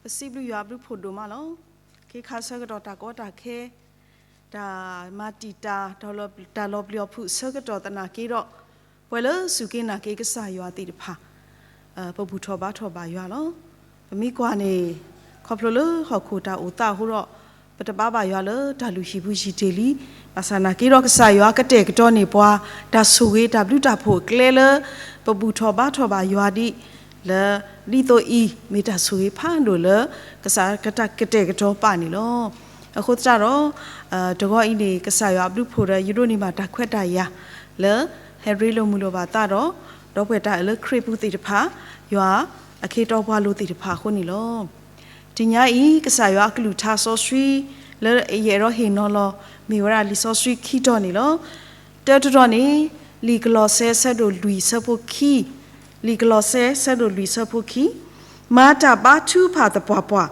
ပစံးဘျုးယွၤအဘျုးဖှိၣ်ဒိၣ်မးလီၤ. ခ့ခါဆၢကတီၢ်တၢ်ကီတၢ်ခဲ, တၢ်မၤတံာ်တာ်, တၢ်လီၤပျံၤအီၤဖုးဆၢကတီၢ်သနာ်က့ဒီး, ပှၤလၢစူၢ်က့ၤနာ်က့ၤကစၢ်ယွၤသ့ၣ်တဖၣ် ပဘူၣ်ထီၣ်ဘါထီၣ်ဘၣ်ယွၤလီၤ. ပမ့ၢ်ကွၢ်န့ၣ်, ခီဖျိလၢဟီၣ်ခိၣ်တၢ်အိၣ်သးအဃိဒီး, ပတဘါဘၣ်ယွၤလၢတၢ်လုၢ်ဟံၣ်ပူၤယံာ်တ့ၢ်လံ. ဘၣ်ဆၣ်သနာ်က့ဒီးကစၢ်ယွၤကတဲာ်ကတီၤန့ၢ်ပှၤ တၢ်ဆိၣ်ဂ့ၤတၢ်ဘျုးတၢ်ဖှိၣ်အကျဲလၢ ပဘူၣ်ထီၣ်ဘါထီၣ်ဘၣ်ယွၤဒ်လၢ, ဒ်သိးအံၤ မ့ၢ်တၢ်ဆိၣ်ဂ့ၤဖးဒိၣ်လၢ ကစၢ်ကတဲာ်ကတီၤပာ်န့ၣ်လီၤ. အဃိသတးဒီး, တဂီၤအံၤန့ၣ် ကစၢ်ယွၤအဘျုးဖှိၣ်ဒီး ယဒိးန့ၢ်ဘၣ်တၢ်ခွဲးတၢ်ယာ်လၢ ဟဲရ့လိာ်မုာ်လိာ်ဘၣ်သးဒီး, ဒီပုၢ်ဝဲၢ်တၢ်အၢၣ်လီၤခရံာ်ဖိသ့ၣ်တဖၣ်, ယွၤအခ့တီပှၤလိၤသ့ၣ်တဖၣ်အဃိန့ၣ်လီၤ. တနံၤအံၤ ကစၢ်ယွၤအကလုၢ်ကထါစီဆှံ လၢယအဲၣ်ဒိးဟ့ၣ်နီၤလီၤ မ့ၢ်ဝဲဒၣ်လံာ်စီဆှံခံတီၤန့ၣ်လီၤ. တၢတတီၤန့ၣ်, လံာ်ကလီးစဲ ဆၢဒိၣ်လွံၢ်ဆၢဖိခံ, လံာ်ကလီးစဲ ဆၢဒိၣ်လွံၢ်ဆၢဖိခံ, မၤတၢ်ဘါထုကဖၣ်သပှၢ်ပှၢ်,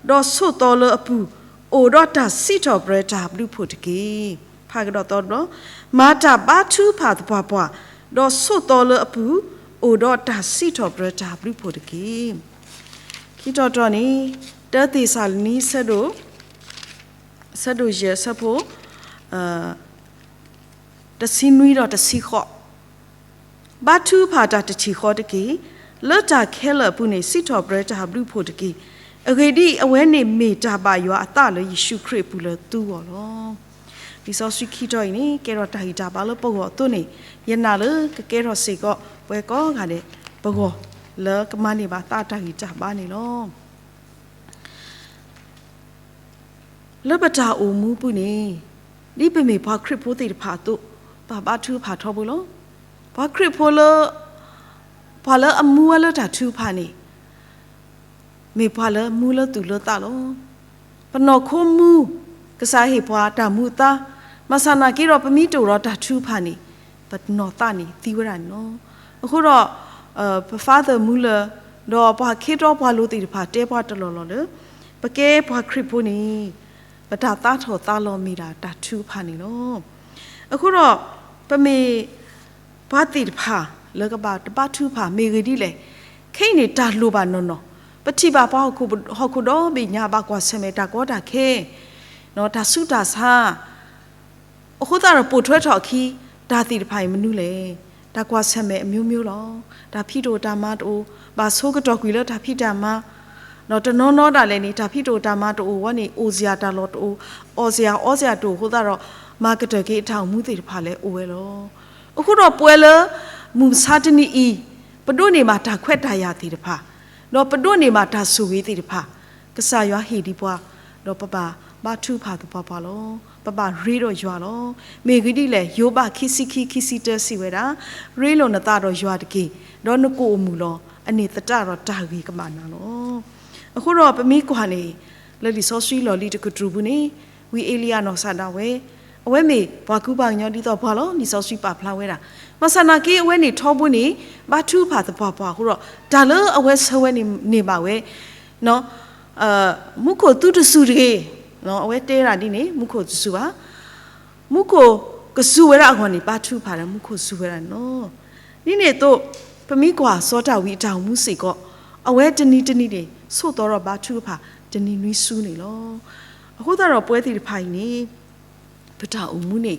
ဒီးဆိးသီလၢအပူၤ, အိၣ်ဒီးတၢ်စံးထီၣ်ပတြၢၤတၢ်ဘျုးဖှိၣ်တက့ၢ်. ဖးကဒီးသီတဘျီ, မၤတၢ်ဘါထုကဖၣ်သပှၢ်ပှၢ်, ဒီးဆိးသီလၢအပူၤ, အိၣ်ဒီးတၢ်စံးထီၣ်ပတြၢၤတၢ်ဘျုးဖှိၣ်တက့ၢ်. ခံတီၤတီၤန့ၣ်, တၢသ့းစၤလနံ ဆၢဒိၣ်ယဲၢ်ဆၢဖိ တဆံနွံဒီးတဆံဃိး, ဘါထုကဖၣ်တၢ်တထံၣ်ဃီတက့ၢ်. လၢတၢ်ခဲလၢာ်အပူၤန့ၣ် စံးထီၣ်ပတြၢၤတၢ်ဘျုးဖှိၣ်တက့ၢ်. အဂ့ၢ်ဒ်အံၤ, အဝဲန့ၣ်မ့ၢ်တၢ်ဘၣ်ယွၤအသးလၢယ့ၣ်ၡူးခရံာ်အပူၤလၢသုဂီၢ်လီၤ. လံာ်စီဆှံခံတီၤအံၤန့ၣ် ကဲထီၣ်တၢ်ဂံၢ်တၢ်ဘါလၢပဂီၢ်အသိးန့ၣ်, ယနာ်လၢကကဲထီၣ်စ့ၢ်ကီး ပဝဲကိးဂၤဒဲးပဂီၢ် လၢကမၤန့ၢ်ဘၣ်သးတၢ်ဂံၢ်တၢ်ဘါန့ၣ်လီၤ. လၢပတၢ်အိၣ်မူပူၤန့ၣ်, ဒ်ပမ့ၢ်ပှၤခရံာ်ဖိသ့ၣ်တဖၣ်အသိး, ပဘါထုကဖၣ်ထီဘိလီၤ. ပှၤခရံာ်ဖိလၢ, ပှၤလၢအမူဝဲလၢတၢ်ထုကဖၣ်န့ၣ်, မ့ၢ်ပှၤလၢမူလၢသူၣ်လၢသးလီၤ. ပနီၢ်ခိမူ, ကစၢ်ဟ့ၣ်ပှၤတၢ်မူအသါ, ဘၣ်ဆၣ်သနာ်က့ဒီးပမ့ၢ်တအိၣ်ဒီးတၢ်ထုကဖၣ်န့ၣ်, ပနီၢ်သးန့ၣ်သံဝဲဒၣ်န့ၣ်လီၤ. အဃိဒီး, ပ Father Muller ဒီးပှၤခ့တီပှၤလိၤသ့ၣ်တဖၣ်တဲပှၤတလီၢ်လီၢ်လၢ, ပကဲပှၤခရံာ်ဖိန့ၣ်, ပတၢ်သးထီၣ်သးလီၤမ့ၢ်ဒၣ်တၢ်ထုကဖၣ်န့ၣ်လီၤ. အဃိဒီး, ပမ့ၢ်ပှၤသ့ၣ်တဖၣ်လၢကဘၣ်တဘါထုကဖၣ်မ့ၢ်ဂ့ၤဒ်လဲၣ်. ခဲအံၤန့ၣ်တၢ်လိၣ်ဘၣ်နီၢ်နီၢ်, ပထံၣ်ဘၣ်ပှၤဟီၣ်ခိၣ်ဒီဘ့ၣ်ညါဘၣ်ကွၢ်ဆၢၣ်မဲာ်တၢ်ကီတၢ်ခဲ, တၢ်ဆူးတၢ်ဆါ အဃိသတးဒီးပိာ်ထွဲထီၣ်အခံ, တၢ်သ့ၣ်တဖၣ်အံၤမနုၤလဲၣ်. တၢ်ကွၢ်ဆၢၣ်မဲာ် အမျိုးမျိုး လီၤ. တၢ်ဖံးတအိၣ်တၢ်မၤတအိၣ်, ဘၣ်ဆိကတီၢ်ကွံာ်လၢတၢ်ဖံးတၢ်မၤ, ဒီးတနီၤနီၤဒၣ်လဲာ်န့ၣ် တၢ်ဖံးတအိၣ်တၢ်မၤတအိၣ်ဝဲန့ၣ် အိၣ်စ့ၢ်တၢ်လီၢ်တအိၣ်, အီၣ်စ့ၢ်အီစ့ၢ်တအိၣ်အဃိသတးဒီး, မၤကတၢၢ်က့ၤအတၢ်အိၣ်မူသ့ၣ်တဖၣ်လၢအိၣ်ဝဲလီၤ. အဃိဒီးပဝဲလၢ မုၢ်မဆါတနံၤအံၤ, ပဒိးန့ၢ်ဘၣ်တၢ်ခွဲးတၢ်ယာ်သ့ၣ်တဖၣ်, ဒီးပဒိးန့ၢ်ဘၣ်တၢ်ဆိၣ်ဂ့ၤသ့ၣ်တဖၣ်, ကစၢ်ယွၤဟ့ၣ်ဒံးပှၤ, ဒီးပဘၣ်ဘါထုကဖၣ်သပှၢ်ပှၢ်လီၤ. ပဘၣ်ရ့ဒီးယွၤလီၤ. မ့ၢ်ဂ့ၢ်ဒ်လဲၣ်, ယိၤဘး ခံဆံခံ ခံဆံတၢ စံးဝဲဒၣ်, ရ့လိာ်နသးဒီးယွၤတက့ၢ်, ဒီးနကအိၣ်မုာ်လီၤ. အန့ၣ်သတးဒီးတၢ်ဂ့ၤကဘၣ်နၤလီၤ. အဃိဒီးပမ့ၢ်ကွၢ်န့ၣ်, လၢလံာ်စီဆှံလီၢ်လံၤတကတြူၢ်ပူၤန့ၣ်, ဝံအ့လံယၤနီၢ်ကစၢ်ဒၣ်ဝဲ, အဝဲမ့ၢ်ပှၤကူပှၤကညီဒ်သိးပှၤလီၤ. လံာ်စီဆှံပာ်ဖျါဝဲဒၣ်, ဘၣ်ဆၣ်သနာ်က့အဝဲန့ၣ်ထီဘိန့ၣ်, ဘါထုကဖၣ်သပှၢ်ပှၢ်အဃိဒီး, တၢ်လၢအဝဲဆၢဝဲန့ၣ်န့ၢ်ဘၣ်ဝဲ မူခိၣ်သုတစူၢ်တဂ့ၤ, အဝဲတဲဒၣ်ဒ်န့ၣ် မူခိၣ်တစူၢ်ဘၣ်. မူခိၣ်ကစူၢ်ဝဲဒၣ်အဂီၢ်န့ၣ် ဘါထုကဖၣ်ဒီးမူခိၣ်စူၢ်ဝဲဒၣ်န့ၣ်လီၤ. ဒ်န့ၣ်အသိး, ပမ့ၢ်ကွၢ်စီၤဒၤဝံးအတၢ်အိၣ်မူစ့ၢ်ကီး, အဝဲတနံၤတနံၤန့ၣ် ဆိးသီဒီးဘါထုကဖၣ် တနံၤနွံဆူန့ၣ်လီၤ. အဃိသတးဒီးပဝဲသ့ၣ်တဖၣ်အံၤန့ၣ် ပတၢ်အိၣ်မူန့ၣ်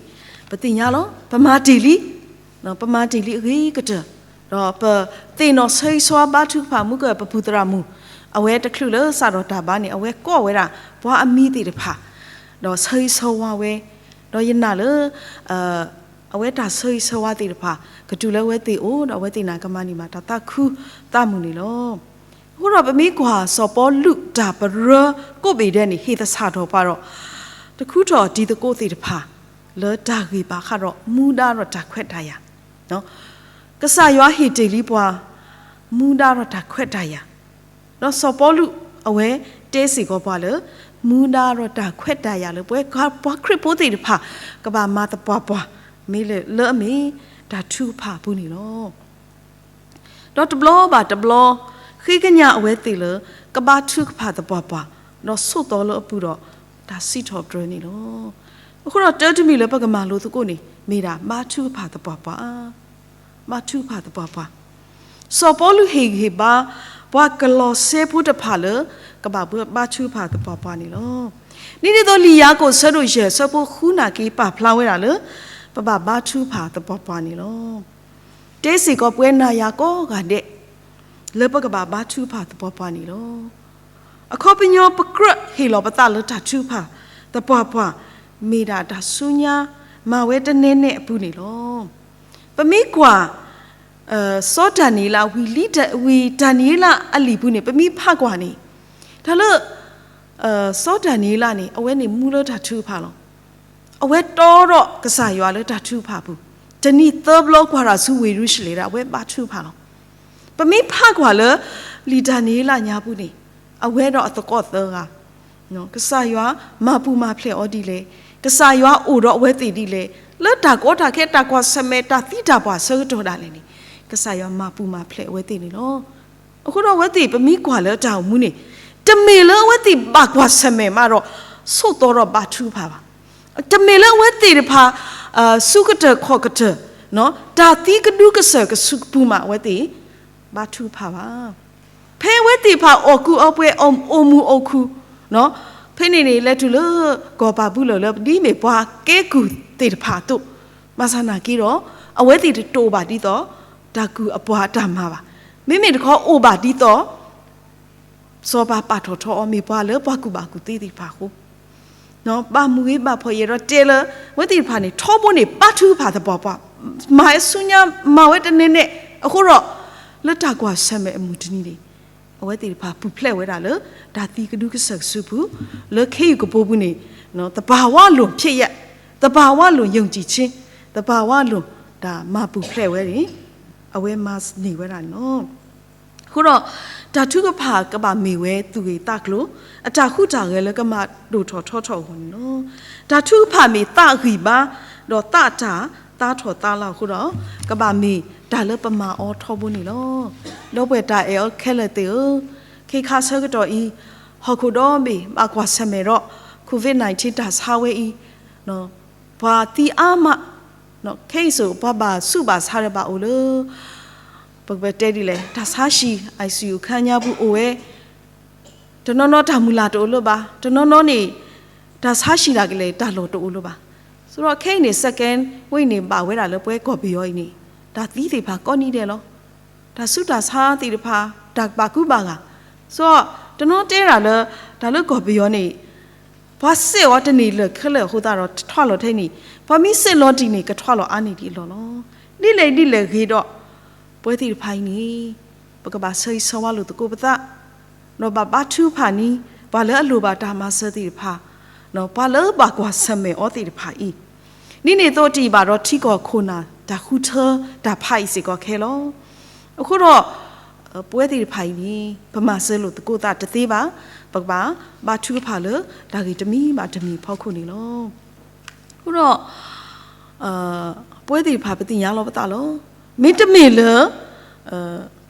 ပသ့ၣ်ညါလီၤ. ပမၤတ့ၢ်လံ, ပမၤတ့ၢ်လံအဂ့ၤကတၢၢ်, ဒီးပသ့ၣ်နီၣ်ဆၢဂ့ၤဆၢဝါဘါထုကဖၣ်မူကၢၢ်ပပုၢ်သရၣ်မုၣ်, အဝဲတချုးလၢစးထီၣ်တၢ်ဘါန့ၣ် အဝဲကိးဝဲဒၣ်ပှၤအမံၤသ့ၣ်တဖၣ်, ဒီးဆၢဂ့ၤဆၢဝါဝဲ, ဒီးယနာ်လၢ အဝဲတၢ်ဆၢဂ့ၤဆၢဝါသ့ၣ်တဖၣ် ကတုၤလၢအဝဲသ့ၣ်အအိၣ် ဒီးအဝဲသ့ၣ်န့ၣ်ကမၤန့ၢ်ဘၣ်တၢ်သးခုသးမုာ်န့ၣ်လီၤ. အဃိဒီးပမ့ၢ်ကွၢ်စီၤပီလူးတၢ်ပရၢကိးဘ့ၣ်ဒဲးန့ၣ် ဟ့ၣ်သဆၣ်ထီၣ်ပှၤဒီး တခူထီၣ်တံၤသကိးသ့ၣ်တဖၣ် လၢတၢ်ဂ့ၢ်ဘၣ်ဃးဒီးမူဒါဒီးတၢ်ခွဲးတၢ်ယာ်, ကစၢ်ယွၤဟ့ၣ်တ့ၢ်လံပှၤ မူဒါဒီးတၢ်ခွဲးတၢ်ယာ်, ဒီးစီၤပီလူးအဝဲတဲစ့ၢ်ကီးပှၤလၢ မူဒါဒီးတၢ်ခွဲးတၢ်ယာ်လၢပဝဲပှၤခရံာ်ဖိသ့ၣ်တဖၣ် ကဘၣ်မၤသပှၢ်ပှၢ် မ့ၢ်လၢအမ့ၢ်တၢ်ထုကဖၣ်အပူၤန့ၣ်လီၤ. ဒီးတဘျီဘၣ်တဘျီ ဃ့ကညးအဝဲသ့ၣ်လၢ ကဘါထုကဖၣ်သပှၢ်ပှၢ်, ဒီးဆိးသီလၢအပူၤဒီး တၢ်စံးထီၣ်ပတြၢၤန့ၣ်လီၤ. အဃိဒီးတၢ်တမံၤလၢပကမၤလိသကိးန့ၣ် မ့ၢ်ဒၣ်ဘါထုကဖၣ်သပှၢ်ပှၢ်, ဘါထုကဖၣ်သပှၢ်ပှၢ်. စီၤပီလူးဟ့ၣ်ဂံၢ်ဟ့ၣ်ဘါ ပှၤကလီးစဲဖိတဖၣ်လၢ ကဘၣ်ဘၣ်ထုကဖၣ်သပှၢ်ပှၢ်န့ၣ်လီၤ. ဒ်န့ၣ်အသိး လံာ်ယၤကိာ်ဆၢဒိၣ်ယဲၢ်ဆၢဖိဃုနာ်က့ ပာ်ဖျါဝဲဒၣ်လၢ ပဘၣ်ဘၣ်ထုကဖၣ်သပှၢ်ပှၢ်န့ၣ်လီၤ. တဲစ့ၢ်ကီးပဝဲနၤယၤကိးဂၤဒဲး လၢပကဘၣ်ဘၣ်ထုကဖၣ်သပှၢ်ပှၢ်န့ၣ်လီၤ. အခီပညီပကြၢးဟ့ၣ်လီၤပသးလၢတၢ်ထုကဖၣ်သပှၢ်ပှၢ် မ့ၢ်ဒၣ်တၢ်ဆူညါ မၤဝဲတနဲနဲအပူၤန့ၣ်လီၤ. ပမ့ၢ်ကွၢ် စီၤဒၤနံးယ့လး ဝံၤဒၤနံးယ့လးအလံာ်ပူၤန့ၣ် ပမ့ၢ်ဖးကွၢ်န့ၣ် တၢ်လၢ စီၤဒၤနံးယ့လးန့ၣ် အဝဲန့ၣ်မူလၢတၢ်ထုကဖၣ်လီၤ. အဝဲတီထီၣ်ကစၢ်ယွၤလၢတၢ်ထုကဖၣ်ပူၤ, တနံၤသၢဘျီကွၢ်တၢ်ဆူဝ့ၢ်ယရူၤၡလ့ၣ်ဒီး အဝဲဘၣ်ထုကဖၣ်လီၤ. ပမ့ၢ်ဖးကွၢ်လၢ လံာ်ဒၤနံးယ့လးညါပူၤန့ၣ် အဝဲဒီးအသကိးသၢဂၤ ကစၢ်ယွၤမၤပူၤမၤဖျဲးအီၤဒ်လဲၣ်, ကစၢ်ယွၤအိၣ်ဒီးအဝဲသ့ၣ်ဒ်လဲၣ်, လၢတၢ်ကီတၢ်ခဲ တၢ်ကွၢ်ဆၢၣ်မဲာ် တၢ်သံတၢ်ပှၢ်အဆၢကတီၢ်ဒၣ်လဲာ်န့ၣ် ကစၢ်ယွၤမၤပူၤမၤဖျဲးအဝဲသ့ၣ်န့ၣ်လီၤ. အဃိဒီးအဝဲသ့ၣ် ပမ့ၢ်ကွၢ်လၢတၢ်အိၣ်မူန့ၣ် တမ့ၢ်လၢအဝဲသ့ၣ်ဘၣ်ကွၢ်ဆၢၣ်မဲာ်မးဒီး ဆိးသီဒီးဘၣ်ထုကဖၣ်ဘၣ်. တမ့ၢ်လၢအဝဲသ့ၣ်တဖၣ် စူးကတၢၢ်ခီၣ်ကတၢၢ် တၢ်သံကဒုကစၢၢ်ကဆူးကပူၤမး အဝဲသ့ၣ် ဘၣ်ထုကဖၣ်ဘၣ်. ဖဲအဝဲသ့ၣ်တဖၣ်အီၣ်ကူအီပှဲၤ အိၣ်မူအိၣ်ခုၣ် ဖဲန့ၣ်န့ၣ် လဲၤတုၤလၢကီၢ်ပၤဘူလိၣ်လၢ ဒ်မ့ၢ်ပှၤကဲကုၢ်သ့ၣ်တဖၣ်အသိး, ဘၣ်ဆၣ်နာ်က့ဒီး အဝဲသ့ၣ်တတိာ်ဘၣ်ဒ်သိး တၢ်ကုၢ်အပှၤအတၢ်မၤဘၣ်. မ့မ့ၢ်တခီအိၣ်ဘၣ်ဒ်သိး စီၤပၤပာ်ထီၣ်ထီအီၤ မ့ၢ်ပှၤလၢပှၤကူၣ်ဘၣ်ကူၣ်သ့သ့ၣ်တဖၣ်အဃိ ဘၣ်မုာ်ဂ့ၤဘၣ်ဖှီၣ်ယဲၢ်ဒီးတဲလၢ အဝဲသ့ၣ်တဖၣ်န့ၣ် ထီဘိန့ၣ် ဘါထုကဖၣ်သပှၢ်ပှၢ်, မၤဝဲဆူညါ မၤဝဲတနဲနဲအဃိဒီး လၢတၢ်ကွၢ်ဆၢၣ်မဲာ်အမုၢ်တနံၤန့ၣ် အဝဲသ့ၣ်တဖၣ်ပူၤဖျဲးဝဲဒၣ်လၢ တၢ်သံကဒုကစၢၢ်ကဆူးပူၤ လၢခ့ယုၢ်ကပိာ်ပူၤန့ၣ် သဘာဝလွံၢ်ဖြစ်ရပ်, သဘာဝလွံၢ်ယုံကြည်ခြင်း, သဘာဝလွံၢ်တၢ်မၤပူၤဖျဲးဝဲန့ၣ် အဝဲမၤန့ၢ်ဝဲဒၣ်န့ၣ်လီၤ. အဃိဒီး တၢ်ထုကဖၣ်ကဘၣ်မ့ၢ်ဝဲသူၣ်ဂ့ၤသးကျိၤ, အတၢ်ဟူးတၢ်ဂဲၤလၢကမၤဒိၣ်ထီၣ်ထီထီၣ်အဂီၢ်န့ၣ်လီၤ. တၢ်ထုကဖၣ်မ့ၢ်သးဂံၢ်ဘါ, ဒီးသးတၢ်သါထီၣ်သါလီၤအဃိဒီး ကဘၣ်မ့ၢ်တၢ်လၢပမၤအီၤထီဘိန့ၣ်လီၤ. ဒီပုၢ်ဝဲၢ်တၢ်အဲၣ်အီၤခဲလၢာ်သ့ၣ်ဧၢ, ခဲခါဆၢကတီၢ်အံၤ ဟီၣ်ခိၣ်ဒီဘ့ၣ်ဘၣ်ကွၢ်ဆၢၣ်မဲာ်ဒီး COVID nineteen တၢ်ဆါဝဲအံၤ ပှၤသံအါမး, ခဲအံၤစိၤ ပှၤဘၣ်ဆူးဘၣ်ဆါဒီးဘၣ်အိၣ်လၢ ပကတဲဒ်လဲၣ် တၢ်ဆါဟံၣ် ICU အခန်း ညါပူၤအိၣ်ဝဲ, တနီၤနီၤတၢ်မုၢ်လၢ်တအိၣ်လၢၤဘၣ်, တနီၤနီၤန့ၣ် တၢ်ဆါဟံၣ်ဒၣ်ကလဲာ် တၢ်လီၢ်တအိၣ်လၢၤဘၣ်. ဆိုတော့ ခဲအံၤန့ၣ် second wave န့ၣ် ဘၣ်ဝဲဒၣ်လၢပဝဲကီၢ်ပယီၤအံၤန့ၣ် တၢ်သံသ့ၣ်တဖၣ်ကိးနံၤဒဲးလီၤ. တၢ်ဆူးတၢ်ဆါသ့ၣ်တဖၣ် တၢ်ဘၣ်ကူဘၣ်ဂာ်, ဆိုတော့ တနီၤတဲဒၣ်လၢ တၢ်လၢကီၢ်ပယီၤန့ၣ် ပှၤစဲးအီၤတန့ၢ်လၢာ်ခဲလၢာ်အဃိသတးဒီး တထွါလီၤထဲန့ၣ်, ပှၤမ့ၢ်စဲးလီၤတံၢ်န့ၣ် ကထွါလီၤအါန့ၢ်ဒံးအလီၢ်လီၤ. ဒ်လဲၣ်ဒ်လဲၣ်ဂ့ၤဒီး ပဝဲသ့ၣ်တဖၣ်အံၤန့ၣ် ပကဘၣ်ဆၢဂ့ၤဆၢဝါလိာ်သကိးပသး, ဒီးဘၣ်ဘါထုကဖၣ်န့ၣ် ပှၤလၢအလိၣ်ဘၣ်တၢ်မၤစၢၤသ့ၣ်တဖၣ်, ပှၤလၢဘၣ်ကွၢ်ဆၢၣ်မဲာ်အီၤသ့ၣ်တဖၣ်အံၤ, ဒ်န့ၣ်အသိးတယံာ်ဘၣ်ဒီး ထံကီၢ်ခိၣ်နၢ်တၢ်ဃုထၢတၢ်ဖးအံၤစ့ၢ်ကီးခဲလီၤ. အဃိဒီး ပဝဲသ့ၣ်တဖၣ်အံၤန့ၣ် ပမၤစၢၤလိာ်သကိးသးတသ့ဘၣ်, ပကဘၣ်ဘါထုကဖၣ်လၢ တၢ်ဂ့ၢ်တမံၤဘၣ်တမံၤအဖီခိၣ်န့ၣ်လီၤ. အဃိဒီး ပဝဲသ့ၣ်တဖၣ်ပသ့ၣ်ညါလီၤပသးလီၤ. မ့တမ့ၢ်လၢ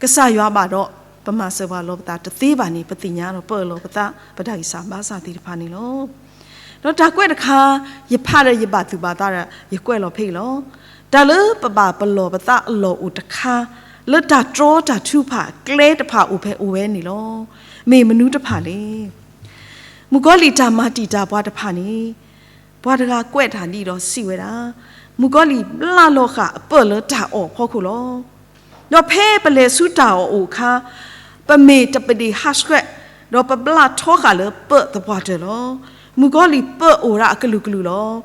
ကစၢ်ယွၤဘၣ်ဒီး ပမၤစၢၤပှၤလီၤပသးတသ့ဘၣ်န့ၣ် ပသ့ၣ်ညါဒီးပအၢၣ်လီၤပသး ပတၢ်ဂံၢ်စၢ်ဘါစၢ်သ့ၣ်တဖၣ်န့ၣ်လီၤ. ဒီးတၢ်ကွဲးတခါ ယဖးဒီးယဘၣ်သူၣ်ဘၣ်သးဒီး ယကွဲးလီၤဖဲအံၤလီၤ. တၢ်လၢပဘၣ်ပလီၢ်ပသးအလီၢ်အိၣ်တခါ လၢတၢ်တြီတၢ်ထုကဖၣ်အကျဲတဖၣ်အိၣ်ဖဲအိၣ်ဝဲန့ၣ်လီၤ. မ့ၢ်မနုၤတဖၣ်လဲၣ်. မုၣ်ကီၤလံၢ်တၢ်မၤတံာ်တာ်ပှၤတဖၣ်န့ၣ် ပှၤတဂၤကွဲးတၢ်ဒ်အံၤဒီးစံးဝဲဒၣ်, မုၣ်ကီၤလံၢ်ဘျးလီၤဃာ်အပၢၢ်လၢတၢ်အီၣ်အဖီခိၣ်လီၤ. ဒီးဖဲပလဲၤဆူတၢ်အီၣ်အိၣ်အခါ ပမ့ၢ်တပဒ့ၣ်ဟးဆှဲး, ဒီးပဘျးထီဃာ်လၢပၢၢ်သပှၢ်တၢၢ်လီၤ. မုၣ်ကီၤလံၢ်ပၢၢ်အိၣ်ဒၣ်အကလုာ်ကလုာ်လီၤ.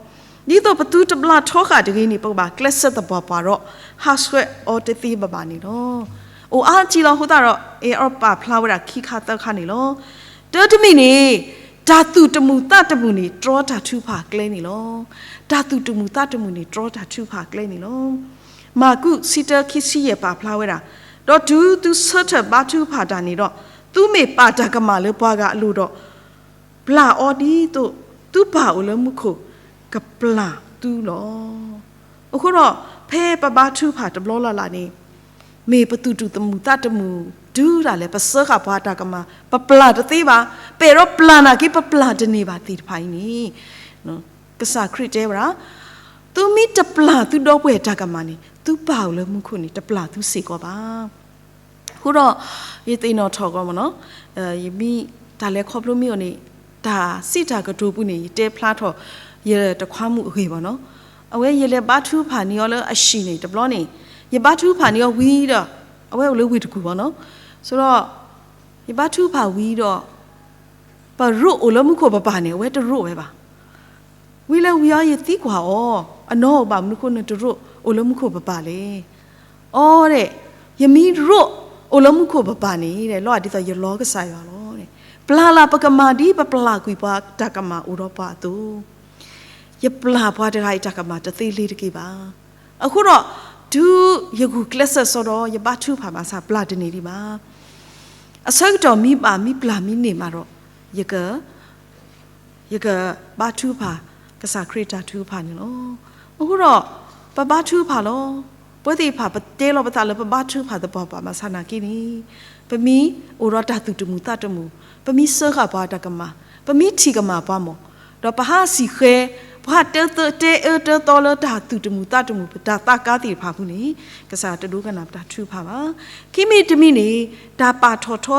ဒ်သိးပသုတဘျးထီဃာ်တဂ့ၤန့ၣ် ပကဘၣ်ကျဲးစၢးသပှၢ်ပှၢ်ဒီး ဟးဆှဲးအီၤတသ့ဘၣ်ဘၣ်န့ၣ်လီၤ. အိၣ်အါကံလီၤအဃိသတးဒီး အဲၣ်အီၤပာ်ဖျါဝဲဒၣ်ခံခါသၢခါန့ၣ်လီၤ. တၢ်တမံၤန့ၣ် တၢ်သူၣ်တမုာ်သးတမုာ်န့ၣ် တြီတၢ်ထုကဖၣ်အကျဲန့ၣ်လီၤ. တၢ်သူၣ်တမုာ်သးတမုာ်န့ၣ် တြီတၢ်ထုကဖၣ်အကျဲန့ၣ်လီၤ. မၢ်ကူး ဆံတၢ ခံဆံယဲၢ် ပာ်ဖျါဝဲဒၣ်, ဒီးတုၤသုဆၢထၢၣ်ဘါထုကဖၣ်တၢ်န့ၣ်ဒီး သုမ့ၢ်ပာ်တၢ်ကမၣ်လၢပှၤဂၤအလိၤဒီး ပျၢ်အီၤဒ်သိးသုပၢ်အိၣ်လၢမူခိၣ် ကပျၢ်သုလီၤ. အဃိဒီး ဖဲပဘါထုကဖၣ်တဘျီလၢ်လၢ်န့ၣ် မ့ၢ်ပသူၣ်တမုာ်သးတမုာ်တုၤဒၣ်လဲာ် ပစၢဃာ်ပှၤတၢ်ကမၣ် ပပျၢ်တသ့ဘၣ်, ပအဲၣ်ဒိးပျၢ်နာ်က့ ပပျၢ်တန့ၢ်ဘၣ်သ့ၣ်တဖၣ်အံၤန့ၣ် ကစၢ်ခရံာ်တဲဝဲဒၣ်, သုမ့ၢ်တပျၢ်သုဒီပုၢ်ဝဲၢ်တၢ်ကမၣ်န့ၣ် သုပၢ်အိၣ်လၢမူခိၣ်န့ၣ် တပျၢ်သုစ့ၢ်ကီးဘၣ်. အဃိဒီး ယသ့ၣ်နီၣ်ထီၣ်ကီးမ့ၢ်နီၤ, ယမ့ၢ် တၢ်လဲၤခီဖျိမ့ၢ်အီၤန့ၣ် တၢ်စံးတၢ်ကတိၤပူၤန့ၣ် ယတဲဖျါထီၣ် ယတခွါမုၣ်အဂ့ၢ်ဘၣ်နီၤ. အဝဲယလဲၤဘါထုကဖၣ်န့ၢ်အီၤလၢအဟံၣ်န့ၣ်တဘျီန့ၣ် ယဘါထုကဖၣ်န့ၢ်အီၤဝံၤဒီး အဝဲအိၣ်လၢဝ့ၢ်တကူၣ်ဘၣ်နီၤ. ဆိဒီး ယဘါထုကဖၣ်ဝံၤဒီး ပရိၣ်အိၣ်လၢမူခိၣ်ပပၢ်န့ၣ် အဝဲတရိၣ်ဝဲဘၣ်. ဝံၤလၢဝံၤအီၤယသံကွၢ်အီၤ, အနီၢ်အိၣ်ဘၣ်မနုၤဃိနတရိၣ်အိၣ်လၢမူခိၣ်ပပၢ်လဲၣ်. အီဒီး ယမ့ၢ်ရိၣ်အိၣ်လၢမူခိၣ်ပပၢ်န့ၣ် လီၤဒ်သိးယလီကစၢ်ယွၤလီၤ. ပျၢ်လၢ်ပကမၢ်ဒ်ပပျၢ်ကွံာ်ပှၤတၢ်ကမၣ်အိၣ်ဒီးပှၤအသိး ယပျၢ်ပှၤတဂၤအံၤတၢ်ကမၣ်တသ့လ့ၤတက့ၢ်ဘၣ်. အဃိဒီး တုၤယဂုာ်ကျဲးစၢးစီဒီး ယဘါထုကဖၣ်ဘၣ်ဆၣ်ပျၢ်တန့ၢ်ဒံးဘၣ်. အဆၢကတီၢ်မ့ၢ်ဘၣ်မ့ၢ်ပျၢ်မ့ၢ်န့ၢ်မးဒီး ယက ယကဘါထုကဖၣ် ကစၢ်ခရံာ်တၢ်ထုကဖၣ်န့ၣ်လီၤ. အဃိဒီး ပဘါထုကဖၣ်လီၤ. ပဝဲသ့ၣ်တဖၣ်ပတဲလီၤပသးလၢပဘါထုကဖၣ်သပှၢ်ပှၢ်ဘၣ်ဆၣ်နာ်က့န့ၣ် ပမ့ၢ်အိၣ်ဒီးတၢ်သူၣ်တမုာ်သးတမုာ်, ပမ့ၢ်စၢဃာ်ပှၤတၢ်ကမၣ်, ပမ့ၢ်ထံၣ်ကမၣ်ပှၤမၢ်, ဒီးပဟးစံၣ်ဃဲ, ပဟးတဲအၢတဲသီလၢတၢ်သူၣ်တမုာ်သးတမုာ် ပတၢ်သးကါသ့ၣ်တဖၣ်အပူၤန့ၣ် ကစၢ်တဒိကနၣ်ပတၢ်ထုကဖၣ်ဘၣ်. ခံမံၤတမံၤန့ၣ် တၢ်ပာ်ထီၣ်ထီ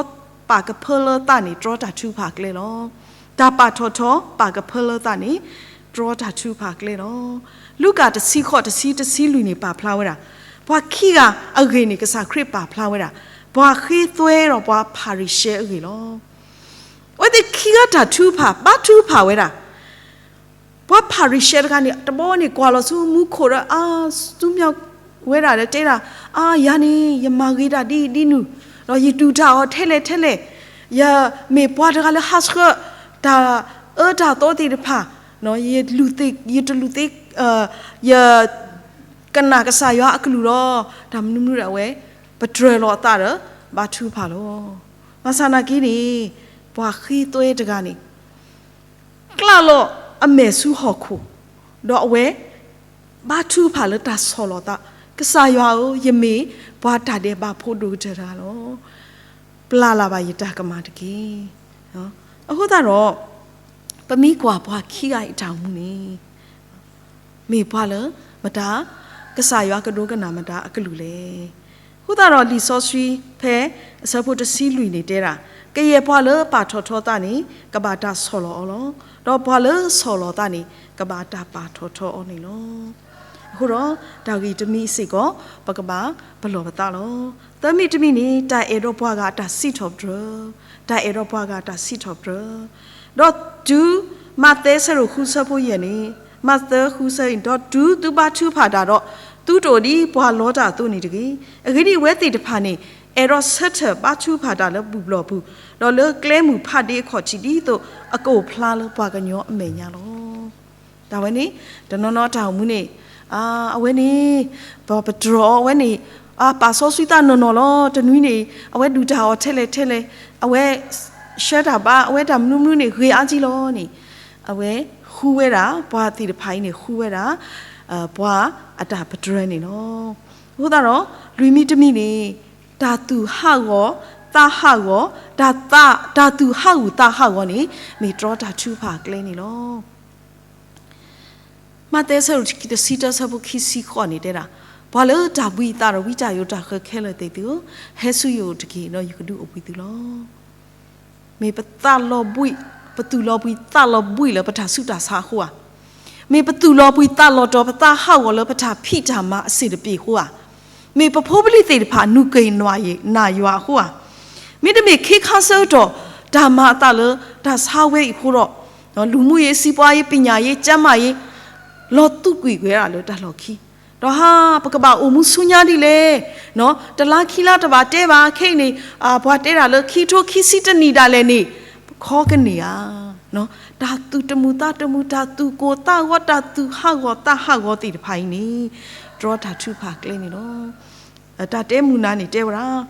ပာ်ကဖၢလၢသးန့ၣ် တြီတၢ်ထုကဖၣ်ကျဲလီၤ. တၢ်ပာ်ထီၣ်ထီပာ်ကဖၢလၢသးန့ၣ် တြီတၢ်ထုကဖၣ်ကျဲလီၤ. လူၤကၣ်တဆံဃိး တဆံ တဆံလွံၢ်န့ၣ် ပာ်ဖျါဝဲဒၣ် ပှၤခံဂၤအဂ့ၢ်န့ၣ် ကစၢ်ခရံာ်ပာ်ဖျါဝဲဒၣ် ပှၤဃ့သွဲဒီးပှၤဖၤရံၤၡဲအဂ့ၢ်လီၤ. အဝဲသ့ၣ်ခံဂၤတၢ်ထုကဖၣ် ဘါထုကဖၣ်ဝဲဒၣ် ပှၤဖၤရံၤၡဲတဂၤန့ၣ် တဘျီန့ၣ်ကွၢ်လီၤဆူမူခိၣ်ဒီး အါ စူၢ်မၠၣ်ဝဲဒၣ်ဒီးတဲဒၣ်, အါ ယၤန့ၣ် ယမၤဂ့ၤတၢ်ဒ်အံၤဒ်နုၤ, ဒီးယတူၢ်တၢ်အီၤထဲလဲၣ်ထဲလဲၣ်, ယမ့ၢ်ပှၤတဂၤလၢဟးဆှၢတၢ်အၢတၢ်သီသ့ၣ်တဖၣ်, ယတလူၤသ့, ယတလူၤသ့, ယကနၣ်ကစၢ်ယွၤအကလုၢ်လီၤ. တၢ်မနုၤမနုၤဒၣ်ဝဲ ပတြၢၤလီၤအသးဒီး ဘါထုကဖၣ်လီၤ. ဘၣ်ဆၣ်နာ်က့န့ၣ် ပှၤဃ့သွဲတဂၤန့ၣ် ကျးလီၤအမဲာ်ဆူဟီၣ်ခိၣ်, ဒီးအဝဲ ဘါထုကဖၣ်လၢတၢ်ဆီၣ်လီၤသး, ကစၢ်ယွၤဧၢ, ယမ့ၢ်ပှၤတၢ်ဒဲးဘးဖိဒိၣ်ကတၢၢ်တဂၤလီၤ. ပျၢ်လၢ်ဘၣ်ယတၢ်ကမၣ်တက့ၢ်. အဃိသတးဒီး ပမ့ၢ်ကွၢ်ပှၤခံဂၤအံၤတၢ်အိၣ်မူန့ၣ် မ့ၢ်ပှၤလၢမတၤ ကစၢ်ယွၤကဒိကနၣ်မတၤအကလုၢ်လဲၣ်. အဃိသတးဒီးလံာ်စီဆှံဖဲအဆၢဖိတဆံလွံၢ်န့ၣ်တဲဒၣ်, ကယဲၢ်ပှၤလၢပာ်ထီၣ်ထီသးန့ၣ် ကဘၣ်တၢ်ဆီၣ်လီၤအီၤလီၤ. ဒီးပှၤလၢဆီၣ်လီၤသးန့ၣ် ကဘၣ်တၢ်ပာ်ထီၣ်ထီအီၤန့ၣ်လီၤ. အဃိဒီးတၢ်ဂ့ၢ်တမံၤစ့ၢ်ကီး ပကဘၣ်ပလီၢ်ပသးလီၤ. သၢမံၤတမံၤန့ၣ် တၢ်အဲၣ်ဒီးပှၤဂၤအတၢ်စံးထီၣ်ပတြၢၤ, တၢ်အဲၣ်ဒီးပှၤဂၤအတၢ်စံးထီၣ်ပတြၢၤ ဒီးတုၤ မးသဲဆၢဒိၣ်ဃုဆၢဖိယဲၢ်န့ၣ်, မးသဲဃုဆၢအံၤ, ဒီးတုၤသုဘါထုကဖၣ်တၢ်ဒီး, သုတအိၣ်ဒ်ပှၤလီတၢ်အသိးန့ၣ်တဂ့ၤ. အဂ့ၢ်ဒ်အံၤ, အဝဲသ့ၣ်တဖၣ်န့ၣ် အဲၣ်ဒိးဆၢထၢၣ်ဘါထုကဖၣ်တၢ်လၢဘူၣ်ဘျီၣ်ပူၤ, ဒီးလၢကျဲမုၢ်ဖးဒ့အခီၣ်ထံးဒ်သိးအကအိၣ်ဖျါလၢပှၤကညီအမဲာ်ညါလီၤ. တၢ်ဝဲန့ၣ် တနီၤနီၤတၢ်အိၣ်မူန့ၣ်, အဝဲန့ၣ် ပတြၢၤအီၤဝဲန့ၣ်, ပာ်စီဆှံသးနီၢ်နီၢ်လီၤ. တနွံန့ၣ် အဝဲဒုၣ်တၢ်အီၣ်ထဲလဲၣ်ထဲလဲၣ်, အဝဲ ဆှၢတၢ်ဘါ, အဝဲတၢ်မနုၤမနုၤန့ၣ် ဂ့ၤအါကံလီၤန့ၣ်, အဝဲဃုဝဲဒၣ် ပှၤသ့ၣ်တဖၣ်အံၤန့ၣ် ဃုဝဲဒၣ် ပှၤအတၢ်ပတြၢၤန့ၣ်လီၤ. အဃိသတးဒီး လွံၢ်မံၤတမံၤန့ၣ် တၢ်သူၣ်ဟးဂီၤ သးဟးဂီၤ, တၢ်, တၢ်သူၣ်ဟးဂီၤသးဟးဂီၤန့ၣ် မ့ၢ်တြီတၢ်ထုကဖၣ်အကျဲန့ၣ်လီၤ. မးသဲဆၢဒိၣ်တဆံတၢဆၢဖိခံဆံဃိးန့ၣ်တဲဒၣ်, ပှၤလၢတၢ်ဘှံးအသးဒီးဝံတၢ်ယိးတၢ်ဃၢခဲလၢာ်သ့ၣ်သုဧၢ, ဟဲဆူယအိၣ်တက့ၢ်, ဒီးယကဒုးအိၣ်ဘှံးသုလီၤ. မ့ၢ်ပသးလီၤဘှံး, ပသူၣ်လီၤဘှံးသးလီၤဘှံးလၢပတၢ်ဆူးတၢ်ဆါအဃိဧါ, မ့ၢ်ပသူၣ်လီၤဘှံးသးလီၤတီၤ ပသးဟးဂီၤလၢပတၢ်ဖံးတၢ်မၤအဆ့ၣ်တပ့ၤအဃိဧါ, မ့ၢ်ပဖိပလံၤသ့ၣ်တဖၣ်နုာ်က့ၤနၤယွၤအဃိဧါ, မ့တမ့ၢ်ခ့ခါဆၢကတီၢ် တၢ်မၤအသးလၢတၢ်ဆါဝဲအံၤအဃိဒီး, လူမှုရေး, စီးပွားရေး, ပညာရေး, ကျန်းမာရေး, လီၤသူးကွံာ်ဝဲဒၣ်လၢတၢ်လီၢ်ခံ, ဒီးဟါ ပကဘၣ်အိၣ်မူဆူညါဒ်လဲၣ်, တလါခံလါတဘၣ်တဲဘၣ်, ခဲအံၤန့ၣ် ပှၤတဲဒၣ်လၢခံထိခံဆံတနံၣ်ဒၣ်လဲာ်န့ၣ် ပခီကန့ၢ်ဧါ. တၢ်သူၣ်တမုာ်သးတမုာ်, တၢ်သူၣ်ကိၢ်သးဂီၤ, တၢ်သူၣ်ဟးဂီၤသးဟးဂီၤသ့ၣ်တဖၣ်အံၤန့ၣ် တြီတၢ်ထုကဖၣ်ကျဲန့ၣ်လီၤ. တၢ်တဲမုာ်နၤန့ၣ်တဲဝဲဒၣ်,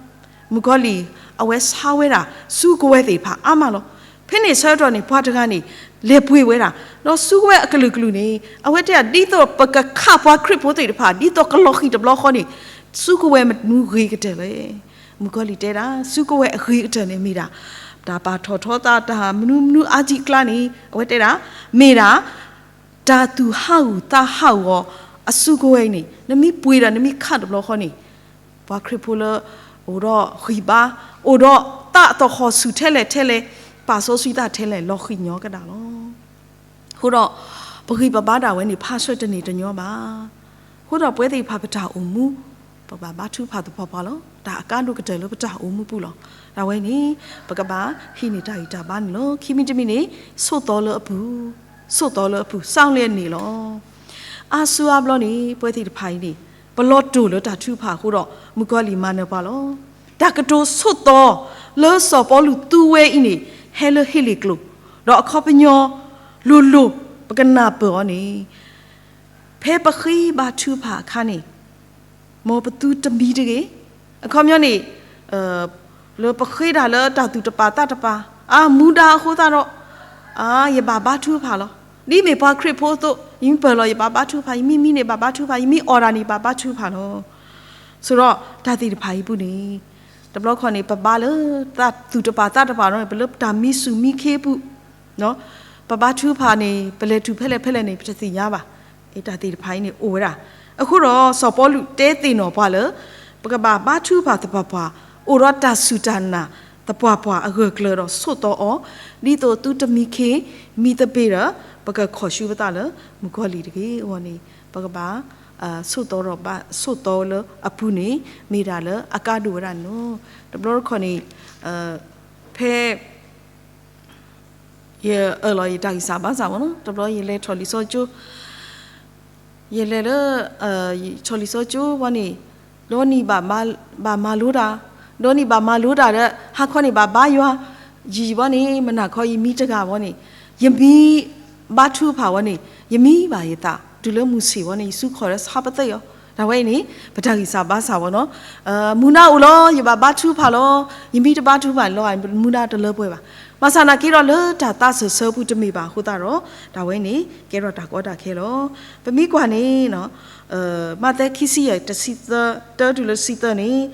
မုၣ်ကီၤလံၢ် အဝဲဆါဝဲဒၣ် စုကဝဲၤသ့ၣ်တဖၣ်အါမးလီၤ. ဖဲန့ၣ်ဆၢကတီၢ်န့ၣ် ပှၤတဂၤန့ၣ် လဲၤပှ့ၤဝဲဒၣ်, ဒီးစုကဝဲၤအကလုာ်ကလုာ်န့ၣ် အဝဲတဲဒၣ် ဒ်သိးပကခးပှၤခရံာ်ဖိသ့ၣ်တဖၣ် ဒ်သိးကလီၤဃံၤတဘျီဃီန့ၣ် စုကဝဲၤမနုၤဂ့ၤကတၢၢ်လဲၣ်. မုၣ်ကီၤလံၢ်တဲဒၣ် စုကဝဲၤအဂ့ၤကတၢၢ်န့ၣ်မ့ၢ်ဒၣ် တၢ်ပာ်ထီၣ်ထီသး တၢ်မနုၤမနုၤအါကံအကျါန့ၣ် အဝဲတဲဒၣ် မ့ၢ်ဒၣ် တၢ်သူၣ်ဟးဂီၤသးဟးဂီၤအစုကဝဲၤအံၤန့ၣ် နမ့ၢ်ပှ့ၤဒီးနမ့ၢ်ခးတဘျီဃီန့ၣ် ပှၤခရံာ်ဖိလၢ အိၣ်ဒီးဂံၢ်ဘါ, အိၣ်ဒီးသးသဟီၣ်ဆူၣ်ထဲလဲၣ်ထဲလဲၣ်, ပာ်စီဆှံသးထဲလဲၣ် လီၤဃံၤညီကဒၣ်လီၤ. အဃိဒီး ပဂံၢ်ပဘါဒၣ်ဝဲန့ၣ် ဖးဆၢတန့ၢ်တညီဘၣ်. အဃိဒီးပဝဲသ့ၣ်တဖၣ်ပတၢ်အိၣ်မူ ပကဘၣ်ဘါထုကဖၣ်သပှၢ်ပှၢ်လီၤ. တၢ်အကါဒိၣ်ကတၢၢ်လၢပတၢ်အိၣ်မူပူၤလီၤ. တၢ်ဝဲန့ၣ် ပကဘၣ်ဟံးန့ၢ်တၢ်ဂံၢ်တၢ်ဘါန့ၣ်လီၤ. ခံမံၤတမံၤန့ၣ် ဆိးသီလၢအပူၤ, ဆိးသီလၢအပူၤ စးလဲန့ၣ်လီၤ. အါစုအါဘျီန့ၣ် ပဝဲသ့ၣ်တဖၣ်အံၤန့ၣ် ပလီၤတိၢ်လၢတၢ်ထုကဖၣ်အဃိဒီး မုၣ်ကီၤလံၢ်မၤနၢၤပှၤလီၤ. တၢ်ကတိၤဆိးသီ လၢစီၤပီလူးသူဝဲအံၤန့ၣ် ဟဲလၢဟ့လ့ၣ်ကျိၤ, ဒီးအခီပညီ လိၤလိၤ ပကနၢ်ပၢၢ်အီၤန့ၣ် ဖဲပဃ့ဘါထုကဖၣ်အခါန့ၣ် မ်ပသုတမံတဂ့ၤ. အခီပညီန့ၣ် လၢပဃ့တၢ်လၢတၢ်သူၣ်တပာ်သးတပာ်, အမူဒါအဃိသတးဒီး အ ယဘၣ်ဘါထုကဖၣ်လီၤ. ဒ်မ့ၢ်ပှၤခရံာ်ဖိအသိး ယမ့ၢ်ပၢၢ်လီၤ ယဘၣ်ဘါထုကဖၣ်, ယမ့ၢ်မံန့ၣ် ဘၣ်ဘါထုကဖၣ်, ယမ့ၢ်အီၣ်တၢ်န့ၣ် ဘၣ်ဘါထုကဖၣ်လီၤ. ဆိးဒီးတၢ်သ့ၣ်တဖၣ်အံၤပူၤန့ၣ် တဘျီခီန့ၣ် ပဘါလၢတၢ်သူၣ်တပာ်သးတပာ်ဒီး ပလၢတၢ်မံဆူၣ်မံခ့အပူၤ ပဘါထုကဖၣ်န့ၣ် ပလဲၤတုၤဖဲလဲၣ်ဖဲလဲၣ်န့ၣ် ပတသ့ၣ်ညါဘၣ်. တၢ်သ့ၣ်တဖၣ်အံၤန့ၣ်အိၣ်ဝဲဒၣ်. အဃိဒီးစီၤပီလူးတဲသ့ၣ်နီၣ်ပှၤလၢ ပကဘၣ်ဘါထုကဖၣ်သပှၢ်ပှၢ်, အိၣ်ဒီးတၢ်စူၢ်တၢ်နာ်သပှၢ်ပှၢ်အဂၢၢ်ကျၢၤဒီးဆိးသီအီၤ, ဒ်သိးသုတမံခ့မံသပ့ၤဒီး ပကခိးဆူပသးလၢမုၣ်ကီၤလံၢ်တဂ့ၤအဂီၢ်န့ၣ် ပကဘၣ် ဆိးသီဒီးဘါ ဆိးသီလၢအပူၤန့ၣ် မ့ၢ်ဒၣ်လၢအကါဒိၣ်ဝဲဒၣ်န့ၣ်လီၤ. တဘျီတခီၣ်န့ၣ် ဖဲ ယအၢၣ်လီၤယတၢ်ဂံၢ်စၢ်ဘါစၢ်မ့ၢ်နီၤ, တဘျီယလဲၤထီၣ်လံာ်စီကၠိ, ယလဲၤလၢ ထီၣ်လံာ်စီကၠိဝဲန့ၣ်, ဒီနံၤဘၣ်မၤလိတၢ်, ဒီနံၤဘၣ်မၤလိတၢ်ဒီး ဟါခီန့ၣ်ဘၣ်ဘါယွၤ, ယံာ်ဝဲန့ၣ် မနၤခီယမံတဂၤဝဲန့ၣ်, ယမံ ဘါထုကဖၣ်ဝဲန့ၣ် ယမံဘၣ်ယသး, တုၤလၢမုၢ်ဆ့ၣ်ဝဲန့ၣ် ယစုခီၣ်ဒီးဆါပသ့ၣ်အီၤ, တၢ်ဝဲအံၤန့ၣ် ပတၢ်ဂံၢ်စၢ်ဘါစၢ်ဝဲနီၤ. မူဒါအိၣ်လီၤ ယဘၣ်ဘါထုကဖၣ်လီၤ, ယမံတဘါထုကဖၣ်လီၤ မူဒါတလၢပှဲၤဘၣ်. ဘၣ်ဆၣ်နာ်က့ဒီးလၢတၢ်သးစၢၢ်ဆၢပူၤတမ့ၢ်ဘၣ်အဃိသတးဒီး တၢ်ဝဲန့ၣ် ကဲထီၣ်တၢ်ကီတၢ်ခဲလီၤ. ပမ့ၢ်ကွၢ်န့ၣ် မးသဲခံဆံယဲၢ် တဆံသၢ တၢတုၤလၢတဆံသၢန့ၣ်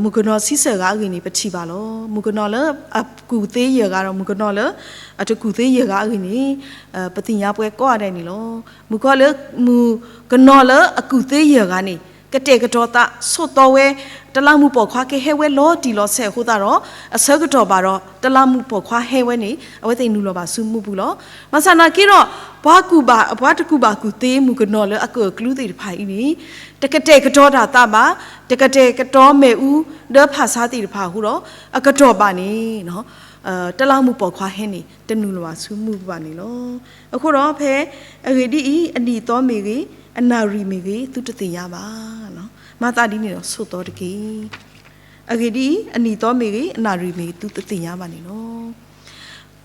မုၣ်ကနီၤဆံဆဲၣ်ဂၤအဂ့ၢ်န့ၣ် ပထံၣ်ဘၣ်လီၤ. မုၣ်ကနီၤလၢအကူၣ်သ့ယဲၢ်ဂၤဒီး မုၣ်ကနီၤလၢအတကူၣ်သ့ယဲၢ်ဂၤအဂ့ၢ်န့ၣ် ပသ့ၣ်ညါပှဲၤကိးဂၤဒဲးန့ၣ်လီၤ. မုၣ်ကီၤလၢ မုၣ်ကနီၤလၢအကူၣ်သ့ယဲၢ်ဂၤန့ၣ် ကတဲာ်ကတီၤသးဆိးသီဝဲ, တလးမူးပိာ်ခွါကဟဲဝဲလီၤတံၢ်လီၤဆဲးအဃိသတးဒီး အဆၢကတီၢ်ဘၣ်ဒီးတလးမူးပိာ်ခွါဟဲဝဲန့ၣ် အဝဲသ့ၣ်နုာ်လီၤဘၣ်ဆူမူပူၤလီၤ. ဘၣ်ဆၣ်နာ်က့ဒီး ပှၤကူၣ်ဘၣ် ပှၤတကူၣ်ဘၣ်ကူၣ်သ့မုၣ်ကနီၤလၢအကၢၣ်အကျူသ့ၣ်တဖၣ်အံၤန့ၣ် တကတဲာ်ကတီၤတၢ်သးဘၣ်, တကတဲာ်ကတီၤမ့ၣ်အူ ဒီးဖၣ်ဆါသ့ၣ်တဖၣ်အဃိဒီး အကတီၢ်ဘၣ်န့ၣ် တလးမူးပိာ်ခွါဟဲန့ၣ် တနုာ်လီၤဘၣ်ဆူမူပူၤဘၣ်န့ၣ်လီၤ. အဃိဒီးဖဲ အဂ့ၢ်ဒ်အံၤ, အနံၣ်အသီမ့ၢ်ဂ့ၤ, အနၣ်ရံၣ်မ့ၢ်ဂ့ၤ, သုတသ့ၣ်ညါဘၣ်. မၤသးဒ်န့ၣ်ဒီးဆိးသီတက့ၢ်. အဂ့ၢ်ဒ်အံၤ, အနံၣ်အသီမ့ၢ်ဂ့ၤ, အနၣ်ရံၣ်မ့ၢ်ဂ့ၤ, သုတသ့ၣ်ညါဘၣ်န့ၣ်လီၤ.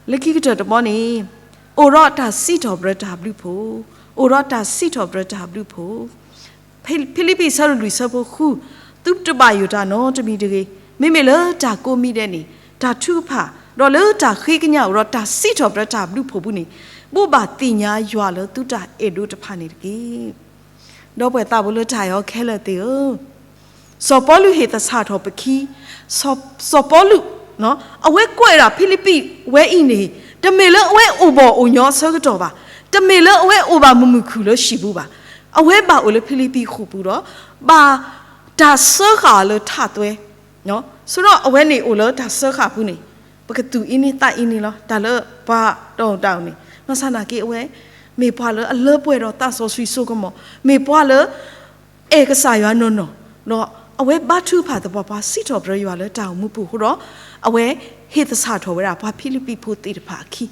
လၢခံကတၢၢ်တဘီန့ၣ်, အိၣ်ဒီးတၢ်စံးထီၣ်ပတြၢၤတၢ်ဘျုးဖှိၣ်, အိၣ်ဒီးတၢ်စံးထီၣ်ပတြၢၤတၢ်ဘျုးဖှိၣ် ဖံလံးပံး ဆၢဒိၣ်လွံၢ် ဆၢဖိဃု, သုတဘၣ်ယိၣ်တၢ်နီတမံၤတဂ့ၤ. မ့မ့ၢ်လၢတၢ်ကိးမံၤဒဲးန့ၣ် တၢ်ထုကဖၣ်, ဒီးလၢတၢ်ဃ့ကညးအိၣ်ဒီးတၢ်စံးထီၣ်ပတြၢၤတၢ်ဘျုးဖှိၣ်ပူၤန့ၣ်, ဘိးဘၣ်သ့ၣ်ညါယွၤလၢသုတၢ်အဲၣ်ဒိးတဖၣ်န့ၣ်တက့ၢ်. ဒီပုၢ်ဝဲၢ်သးဘိလၢတၢ်အဲၣ်အီၤခဲလၢာ်သ့ၣ်ဧၢ, စီၤပီလူးဟ့ၣ်သဆၣ်ထီၣ်ပခံ, စီၤ စီၤပီလူး အဝဲကွဲးဒၣ်ဖံလံးပံးဝဲအံၤန့ၣ်, တမ့ၢ်လၢအဝဲအိၣ်ဘီၣ်အိၣ်ညီအဆၢကတီၢ်ဘၣ်, တမ့ၢ်လၢအဝဲအိၣ်ဘၣ်မုာ်မုာ်ခုၣ်လၢဟံၣ်ပူၤဘၣ်, အဝဲဘၣ်အိၣ်လၢဖံလံးပံးဃိာ်ပူၤဒီး ဘၣ်တၢ်စၢဃာ်အီၤလၢထးသွဲ, ဆိဒီးအဝဲန့ၣ်အိၣ်လၢတၢ်စၢဃာ်ပူၤန့ၣ်, ပကသူၣ်အံၤန့ၢ်သးအံၤန့ၢ်လီၤ တၢ်လၢပှၤတအိၣ်တၢ်အိၣ်န့ၣ်, ဘၣ်ဆၣ်နာ်က့အဝဲ မ့ၢ်ပှၤလၢအလၢပှဲၤဒီးသးစီဆှံစိကမီၤ, မ့ၢ်ပှၤလၢ အဲၣ်ကစၢ်ယွၤနီၢ်နီၢ်, ဒီးအဝဲဘါထုကဖၣ်သပှၢ်ပှၢ် စံးထီၣ်ပတြၢၤယွၤလၢတၢ်အိၣ်မူပူၤအဃိဒီး, အဝဲဟ့ၣ်သဆၣ်ထီၣ်ဝဲဒၣ်ပှၤဖံလံးပံးဖိသ့ၣ်တဖၣ်အခံ,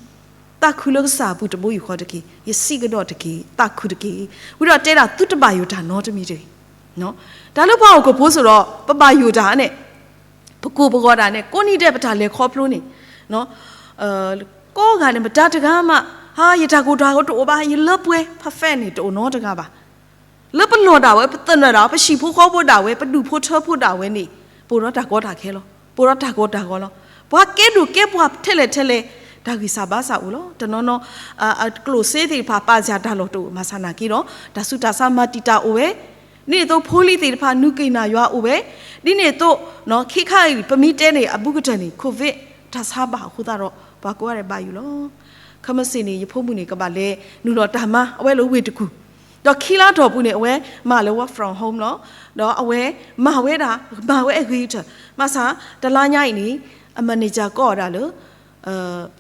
သးခုလၢကစၢ်အပူၤတဘိယူၢ်ဃီတက့ၢ်, ယစံးကဒီးတက့ၢ်, သးခုတက့ၢ်, ဝံၤဒီးတဲဒၣ်သုတဘၣ်ယိၣ်တၢ်နီတမံၤတဂ့ၤ. တၢ်လၢပှၤအိၣ်ကဖိးစိဒီး ပဘၣ်ယိၣ်တၢ်န့ၣ်, ပကိၢ်ပဂီၤတၢ်န့ၣ် ကိးနံၤဒဲးပတၢ်လဲၤခီဖျိန့ၣ် ကိးဂၤန့ၣ် မတၤတဂၤမး, ဟါ ယတၢ်ကိၢ်တၢ်ဂီၤတအိၣ်ဘၣ်, ယလၢပှဲၤ perfect န့ၣ် တအိၣ်နီတဂၤဘၣ်. လၢပလီၢ်ဒၣ်ဝဲ, ပသနၢၣ်ဒၣ်ဝဲ, ပဟံၣ်ဖိဃီဖိဒၣ်ဝဲ, ပဒူၣ်ဖိထၢဖိဒၣ်ဝဲန့ၣ်, ပအိၣ်ဒီးတၢ်ကီတၢ်ခဲလီၤ. ပအိၣ်ဒီးတၢ်ကီတၢ်ခဲလီၤ. ပှၤကဲဒိၣ်ကဲပှၢ်ထဲလဲၣ်ထဲလဲၣ်, တၢ်ဂံၢ်စၢ်ဘါစၢ်အိၣ်လီၤ. တနီၤနီၤ အကျိၣ်စ့သ့ၣ်တဖၣ် ပာ်စၢ်တၢ်လီၢ်တအိၣ်, ဘၣ်ဆၣ်နာ်က့ဒီး တၢ်ဆူးတၢ်ဆါမၤတံာ်တာ်အိၣ်ဝဲ, ဒ်န့ၣ်အသိးဖိလံၤသ့ၣ်တဖၣ် နုာ်က့ၤနၢ်ယွၤအိၣ်ဝဲ, ဒ်န့ၣ်အသိး ခဲခါအံၤ ပမ့ၢ်တဲန့ၣ် အဘူးကတၢၢ်န့ၣ် COVID တၢ်ဆါဘၣ်အဃိသတးဒီး ပှၤကိးဂၤဒဲးဘၣ်ယိၣ်လီၤ. ခဲမုၢ်ဆ့ၣ်န့ၣ် ယဖိမုၣ်န့ၣ် ကဘၣ်လဲၤနုာ်လီၤတၢ်မၤ အဝဲလၢဝ့ၢ်တကူၣ်, ဒီးခံလါတီၢ်ပူၤန့ၣ် အဝဲမၤလၢ work from home လီၤ. ဒီးအဝဲမၤဝဲဒၣ် မၤဝဲအဂ့ၤကတၢၢ်, ဘၣ်ဆၣ်တလါညါအံၤန့ၣ် အ manager ကိးအီၤဒၣ်လၢ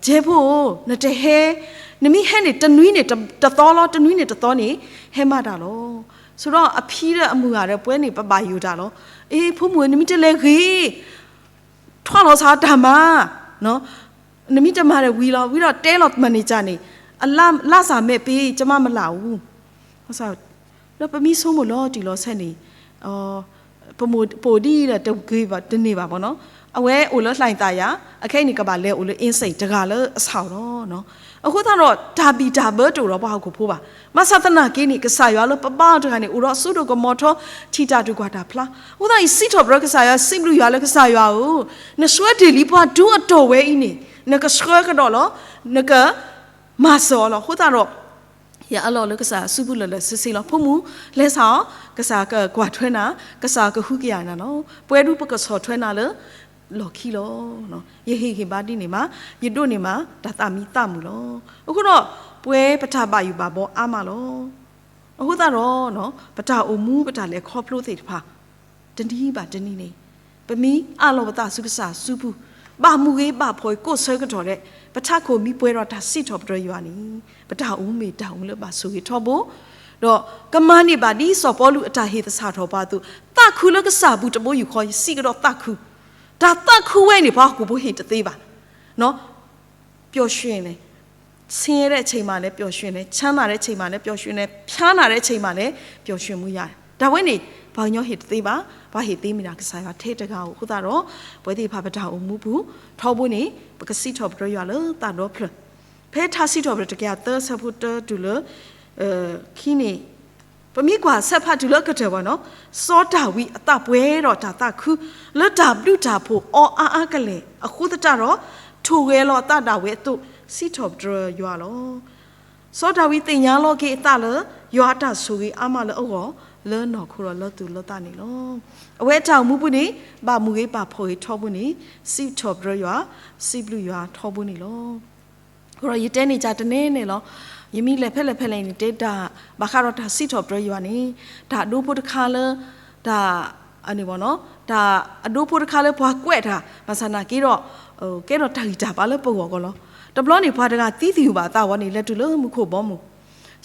ကဲဖိဧၢ, နတဟဲ, နမ့ၢ်ဟဲန့ၣ် တနွံန့ၣ်တသီလီၤ, တနွံန့ၣ်တသီန့ၣ် ဟဲမၤတၢ်လီၤ. ဆိဒီးအဖံဒီးအမုၢ်ဂၤဒီးပဝဲန့ၣ် ပဘၣ်ယိၣ်တၢ်လီၤ. အ့ ဖိမုၣ် နမ့ၢ်တလဲၤဂ့ၤ ထွါလီၤစးတၢ်မၤ, နမ့ၢ်တမၤဒီးဝံၤလီၤ, ဝံၤဒီးတဲလီၤမၤန့ၢ်ကၢ်န့ၣ်, အလါစၢ်မဲာ်ပ့ၤ ကမၤမလၢအူ ဒီးပမ့ၢ်ဆိကမိၣ်လီၤတံၢ်လီၤဆဲးန့ၣ်, ပမိၢ်ပိာ်ဒ်အံၤဒီးတဂ့ၤဘၣ်တန့ၢ်ဘၣ်ဘၣ်နီၤ, အဝဲအိၣ်လၢ လှိုင်သာယာ, အခဲအံၤန့ၣ်ကဘၣ်လဲၤအိၣ်လၢ အင်းစိန် တဂၤလၢအဆၣ်အီၤလီၤ. အဃိသတးဒီး တၢ်ဘံၣ်တၢ်ဘၢတအိၣ်ဒီးပှၤဟီၣ်ခိၣ်ဖိဘၣ်. မၤဆၣ်သနာ်က့န့ၣ် ကစၢ်ယွၤလၢပဘါအီၤတဂၤန့ၣ် အိၣ်ဒီးအစိဒိၣ်ကမီၤထီ ထံၣ်တၢ်တကွၢ်တၢ်ဖျါ. အဃိသတး ယစံးထီၣ်ပတြၢၤကစၢ်ယွၤ, စံးဘျုးယွၤလၢကစၢ်ယွၤဧၢ, နဆှၢတ့ၢ်လံပှၤဒူအတီၢ်ဝဲအံၤန့ၣ် နကဆှၢကဒီးလီၤ, နက မၤစၢၤအီၤလီၤ. အဃိသတးဒီး ယအၢၣ်လီၤလၢကစၢ်စုပူၤလၢာ်လၢာ်ဆ့ဆ့လီၤ. ဖိမုၣ် လဲၤဆၣ်အီၤ, ကစၢ်ကကွၢ်ထွဲနၤ, ကစၢ်ကဟုကယာ်နၤလီၤ. ပဝဲဒၣ်ပကဆီၣ်ထွဲနၤလၢလီၢ်ခံလီၤ. ယဟ့ၣ်ဂံၢ်ဘါဒ်န့ၣ်မး, ယဒိးန့ၢ်မး တၢ်သးမံသးမုာ်လီၤ. အဃိဒီး ပဝဲပတၢ်ဘၣ်ယိၣ်ဘၣ်ဘီအါမးလီၤ. အဃိသတးဒီး ပတၢ်အိၣ်မူပတၢ်လဲၤခီဖျိသ့ၣ်တဖၣ် တနံၤဘၣ်တနံၤန့ၣ် ပမ့ၢ်အးလီၤပသးဆူကစၢ်စုပူၤ, ဘၣ်မူဂ့ၤဘၣ်ဖှီၣ်ဂ့ၤကိးဆၢကတီၢ်ဒဲး, ပထးခိၣ်မ့ၢ်ပှဲၤဒီးတၢ်စံးထီၣ်ပတြၢၤယွၤန့ၣ်, ပတၢ်အိၣ်မူမ့ၢ်တၢ်အိၣ်မူလၢဘၣ်ဆိၣ်ဂ့ၤထီဘိ, ဒီးကမၤန့ၢ်ဘၣ်ဒ်စီၤပီလူးအတၢ်ဟ့ၣ်သဆၣ်ထီၣ်ပှၤအသိး, သးခုလၢကစၢ်ပူၤတဘိယူၢ်ဃီ, ယစံးကဒီးသးခု, တၢ်သးခုဝဲန့ၣ် ပှၤဟီၣ်ခိၣ်ဖိဟ့ၣ်တသ့ဘၣ်. ပျော်ရွှင်တယ်, ဆင်းရဲတဲ့အချိန်မှာလည်း ပျော်ရွှင်တယ်, ချမ်းသာတဲ့အချိန်မှာလည်း ပျော်ရွှင်တယ်, ဖျားနာတဲ့အချိန်မှာလည်း ပျော်ရွှင်မှုရတယ်. တၢ်ဝဲန့ၣ် ပှၤကညီဟ့ၣ်တသ့ဘၣ်, ပှၤဟ့ၣ်သ့မ့ၢ်ဒၣ်ကစၢ်ယွၤထဲတဂၤဧိၤ. အဃိသတးဒီး ပဝဲသ့ၣ်တဖၣ်ပတၢ်အိၣ်မူပူၤထီဘိန့ၣ် ပကစံးထီၣ်ပတြၢၤယွၤလၢသးဒီဖျၢၣ်, ဖဲထါစံးထီၣ်ပတြၢၤတကယၤသၢဆၢဖိတၢတုၤလၢ ခံန့ၣ် ပမ့ၢ်ကွၢ်ဆၢဖးတုၤလၢအကတၢၢ်ဘၣ်နီၤ, စီၤဒၤဝံးအသးပှဲၤဒီးတၢ်သးခု လၢတၢ်ဘျုးတၢ်ဖှိၣ်အီၤအါအါကလဲာ်အဃိသတးဒီး ထိၣ်ဂဲၤလီၤအသးဒၣ်ဝဲအသိး စံးထီၣ်ပတြၢၤယွၤလီၤ. စီၤဒၤဝံးသ့ၣ်ညါလီၤက့ၤအသးလၢ ယွၤအတၢ်ဆိၣ်ဂ့ၤအါမးလၢအဂီၢ် လၢနီၢ်ခိဒီးလၢသူၣ်လၢသးန့ၣ်လီၤ. အဝဲအတၢ်အိၣ်မူပူၤန့ၣ် ဘၣ်မူဂ့ၤဘၣ်ဖှီၣ်ဂ့ၤထီဘိန့ၣ် စံးထီၣ်ပတြၢၤယွၤ, စံးဘျုးယွၤထီဘိန့ၣ်လီၤ. အဃိဒီးယတဲန့ၢ်ကၢ်တနဲၣ်နဲၣ်လီၤ. ယမ့ၢ်လဲၤဖဲလဲၣ်ဖဲလဲၣ်န့ၣ် တဲတၢ်ဘၣ်ဃးဒီးတၢ်စံးထီၣ်ပတြၢၤယွၤန့ၣ် တၢ်အဒိဖိတခါလၢ တၢ် အန့ၣ်ဘၣ်နီၤ, တၢ်အဒိဖိတခါလၢပှၤကွဲးတၢ် ဘၣ်ဆၣ်နာ်က့ဒီး ကဲထီၣ်တၢ်ဂံၢ်တၢ်ဘါလၢပဂီၢ်ကီးလီၤ. တဘျီန့ၣ် ပှၤတဂၤသံသယုၢ်ဘၣ်အသးဝံၤန့ၣ် လဲၤတုၤလၢမူခိၣ်ဘီမုၢ်,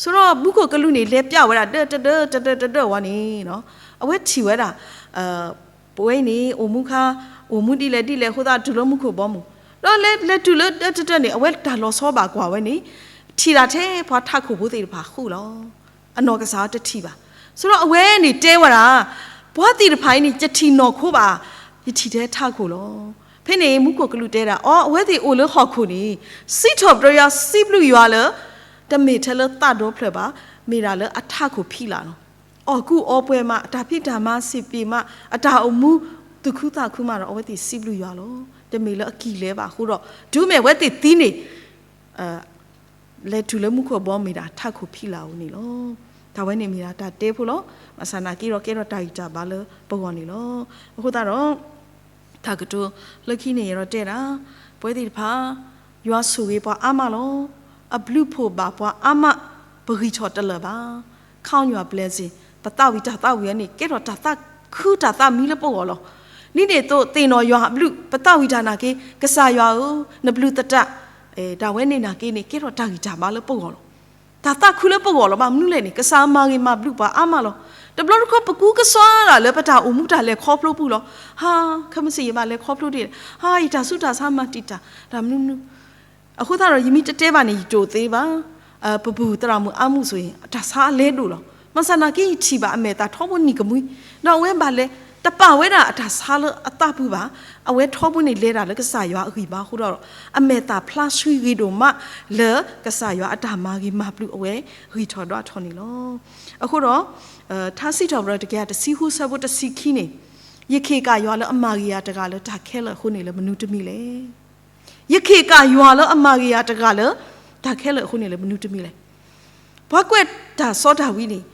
ဆိဒီးမူခိၣ်ကလူးန့ၣ် လဲၤပျးဝဲဒၣ် ဒၢတဒၢ တဒၢတဒၢဝံၤန့ၣ် အဝဲထံၣ်ဝဲဒၣ် ပဝဲအံၤန့ၣ် အိၣ်မူခါ အိၣ်မူဒ်လဲၣ်ဒ်လဲၣ်အဃိသတး တုၤလၢမူခိၣ်ဘီမုၢ်, ဒီးလဲၤတုၤလၢဒၢတဒၢန့ၣ် အဝဲတၢ်လီၤဆီဘၣ်ကွၢ်ဝဲန့ၣ် ထံၣ်ဒၣ်ထဲပှၤထးခိၣ်ဖိသ့ၣ်တဖၣ်ဃုာ်လီၤ. အနီၢ်ကစၢ်တထံၣ်ဘၣ်. ဆိဒီးအဝဲန့ၣ်တဲဝဲဒၣ် ပှၤသ့ၣ်တဖၣ်အံၤန့ၣ် ယထံၣ်နီၢ်ခိဘၣ်, ယထံၣ်ထဲထးခိၣ်လီၤ. ဖဲန့ၣ်မူခိၣ်ကလူးတဲဒၣ် အီ အဝဲသ့ၣ်အိၣ်လၢဟီၣ်ခိၣ်န့ၣ် စံးထီၣ်ပတြၢၤယွၤ စံးဘျုးယွၤလၢ တမ့ၢ်ထဲလၢသးဒီဖျၢၣ်ဘၣ်, မ့ၢ်ဒၣ်လၢအထးခိၣ်ဖံးလာ်လီၤ. အီၣ်ကူအီပှဲၤမး, အတၢ်ဖံးတၢ်မၤစ့ၢ်ကီးမး, အတၢ်အိၣ်မူသူၣ်ခုသးခုမးဒီး အဝဲသ့ၣ်စံးဘျုးယွၤလီၤ. တမ့ၢ်လၢအကံၢ်လဲဘၣ်အဃိဒီး တုၤမ့ၢ်အဝဲသ့ၣ်သံန့ၣ် လဲၤတုၤလၢမူခိၣ်ဘီမုၢ်မ့ၢ်ဒၣ်ထးခိၣ်ဖံးလာ်အအိၣ်န့ၣ်လီၤ. တၢ်ဝဲန့ၣ်မ့ၢ်ဒၣ်တၢ်တဲဖိလီၤ. ဘၣ်ဆၣ်နာ်က့ဒီးကဲထီၣ်တၢ်ဂံၢ်တၢ်ဘါလၢပဂီၢ်န့ၣ်လီၤ. အဃိသတးဒီး တၢ်ကတိၤလၢခံန့ၣ် ယအဲၣ်ဒိးတဲဒၣ် ပဝဲသ့ၣ်တဖၣ် ယွၤဆိၣ်ဂ့ၤပှၤအါမးလီၤ. အဘျုးဖှိၣ်ဘၣ်ပှၤအါမး ပဂံၢ်ထီၣ်တလၢာ်ဘၣ်. Count your blessing, ပသးဝံၣ်တၢ်သးဝံၣ်ဝဲန့ၣ် ကဲထီၣ်တၢ်သးခုတၢ်သးမံလၢပဂီၢ်လီၤ. ဒ်န့ၣ်အသိး သ့ၣ်နီၣ်ယွၤအဘျုး ပသးဝံၣ်တၢ်နာ်က့ ကစၢ်ယွၤဧၢ, နဘျုးသတး တၢ်ဝဲန့ၣ်နာ်က့န့ၣ် ကဲထီၣ်တၢ်ဂံၢ်တၢ်ဘါလၢပဂီၢ်လီၤ. တၢ်သးခုလၢပဂီၢ်လီၤ. ဘၣ်မနုၤလဲၣ်န့ၣ် ကစၢ်မၤဂ့ၤမၤဘျုးပှၤအါမးလီၤ. တဘျီတခီၣ် ပကူကစီၣ်ဒၣ်လၢပတၢ်အိၣ်မူတၢ်လဲၤခီဖျိပူၤလီၤ. ဟါ, ခဲမုၢ်ဆ့ၣ်ယဘၣ်လဲၤခီဖျိဒ်လဲၣ်, ဟါ, ယတၢ်ဆူးတၢ်ဆါမၤတံာ်တာ် တၢ်မနုၤမနုၤ အဃိသတးဒီး ယမ့ၢ်တတဲဘၣ်န့ၣ် ယတအိၣ်သ့ဘၣ်. ပပုၢ်သရၣ်မုၣ်အါမူးဆိၣ်အံၤ တၢ်ဆါအလဲဒိၣ်လီၤ. ဘၣ်ဆၣ်နာ်က့ ယထံၣ်ဘၣ်အမဲာ်သၣ်ထီဘိနံၤကမှံ, ဒီးအဝဲဘၣ်လဲၤ တပာ်ဝဲဒၣ်အတၢ်ဆါလၢအသးပူၤဘၣ်. အဝဲထီဘိန့ၣ်လဲၤတၢ်လၢကစၢ်ယွၤအဂံၢ်ဘါအဃိဒီး အမဲာ်သၣ်ဖျါဆှံဂ့ၤဒိၣ်မးလၢ ကစၢ်ယွၤအတၢ်မၤဂ့ၤမၤဘျုးအဝဲဂ့ၤထီၣ်ဒွးထီၣ်န့ၣ်လီၤ. အဃိဒီး ထါစံးထီၣ်ပတြၢၤတကယၤတဆံဃုဆၢဖိတဆံခံန့ၣ်, ယခ့ၣ်ကၣ်ယွၤလၢအမၤဂ့ၤယၤတဂၤလၢတၢ်ခဲလၢာ်အဃိန့ၣ်လၢမနုၤတမံၤလဲၣ်. ယခ့ၣ်ကၣ်ယွၤလၢအမၤဂ့ၤယၤတဂၤလၢ တၢ်ခဲလၢာ်အဃိန့ၣ်လၢမနုၤတမံၤလဲၣ်. ပှၤကွဲးတၢ်စီၤဒၤဝံးန့ၣ်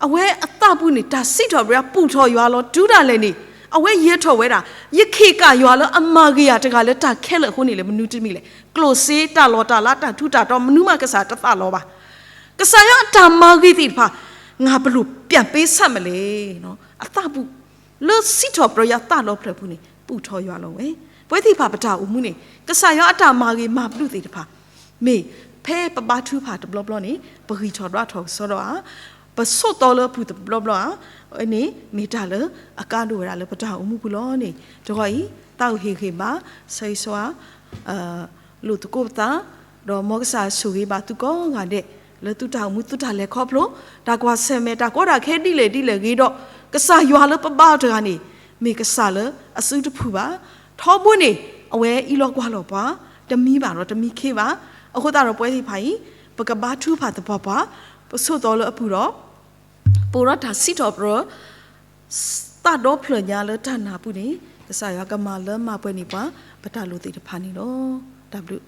အဝဲအသးပူၤန့ၣ် တၢ်စံးထီၣ်ပတြၢၤ ပူၣ်ထီၣ်ယွၤလီၤ. တုၤဒၣ်လဲာ်န့ၣ် အဝဲယဲၢ်ထီၣ်ဝဲဒၣ် ယခ့ၣ်ကၣ်ယွၤလၢအမၤဂ့ၤယၤတဂၤလၢတၢ်ခဲလၢာ်အဃိန့ၣ်လၢမနုၤတမံၤလဲၣ်. ကျိၣ်စ့တၢ်လီၢ်တၢ်လၤတၢ်ထူးတၢ်တီၤ မနုၤမးကစၢ်တသးလီၤဘၣ်. ကစၢ်ယွၤအတၢ်မၤဂ့ၤသ့ၣ်တဖၣ် ငါဘယ်လိုပြန်ပေးဆပ်မလဲ. အသးပူၤ လၢစံးထီၣ်ပတြၢၤယွၤသးဒီဖျၢၣ်ပူၤန့ၣ် ပူၣ်ထီၣ်ယွၤလီၤဝဲ. ပဝဲသ့ၣ်တဖၣ်ပတၢ်အိၣ်မူန့ၣ် ကစၢ်ယွၤအတၢ်မၤဂ့ၤမၤဘျုးသ့ၣ်တဖၣ် မ့ၢ်ဖဲပဘါထုကဖၣ်တဘျီဘျီန့ၣ် ပဂံၢ်ထီၣ်ဘါထီၣ်ကစီဒီဧါ, ပဆိးသီလၢအပူၤတဘျီဘျီဧါန့ၣ် မ့ၢ်တၢ်လၢအကါဒိၣ်ဝဲဒၣ်လၢပတၢ်အိၣ်မူပူၤလီၤန့ၣ် တဂီၤအံၤ သးအိၣ်ဟ့ၣ်ဂံၢ်ဘါ ဆၢဂ့ၤဆၢဝါ လိာ်သကိးပသး ဒီးမ်ကစၢ်ဆိၣ်ဂ့ၤဘၣ်သုကိးဂၤဒဲး လၢသုတၢ်အိၣ်မူသုတၢ်လဲၤခီဖျိ တၢ်ကွၢ်ဆၢၣ်မဲာ်တၢ်ကီတၢ်ခဲဒ်လဲၣ်ဒ်လဲၣ်ဂ့ၤဒီး ကစၢ်ယွၤလၢပဘါအီၤတဂၤန့ၣ် မ့ၢ်ကစၢ်လၢအစုတဖုၣ်ဘၣ်. ထီဘိန့ၣ် အဝဲအံးလီၤကွၢ်လီၤပှၤ တမံဘၣ်ဒီးတမံခ့ဘၣ်. အဃိသတးဒီးပဝဲသ့ၣ်တဖၣ်အံၤ ပကဘါထုကဖၣ်သပှၢ်ပှၢ် ပဆိးသီလၢအပူၤဒီး ပအိးထီၣ်တၢ်စံးထီၣ်ပတြၢၤ သးဒီဖျၢၣ်ညါလၢတၢ်နာ်ပူၤန့ၣ် ကစၢ်ယွၤကမၤလၢမၤပှဲၤန့ၢ်ပှၤ ပတၢ်လိၣ်သ့ၣ်တဖၣ်န့ၣ်လီၤ. တၢ်ဘျုး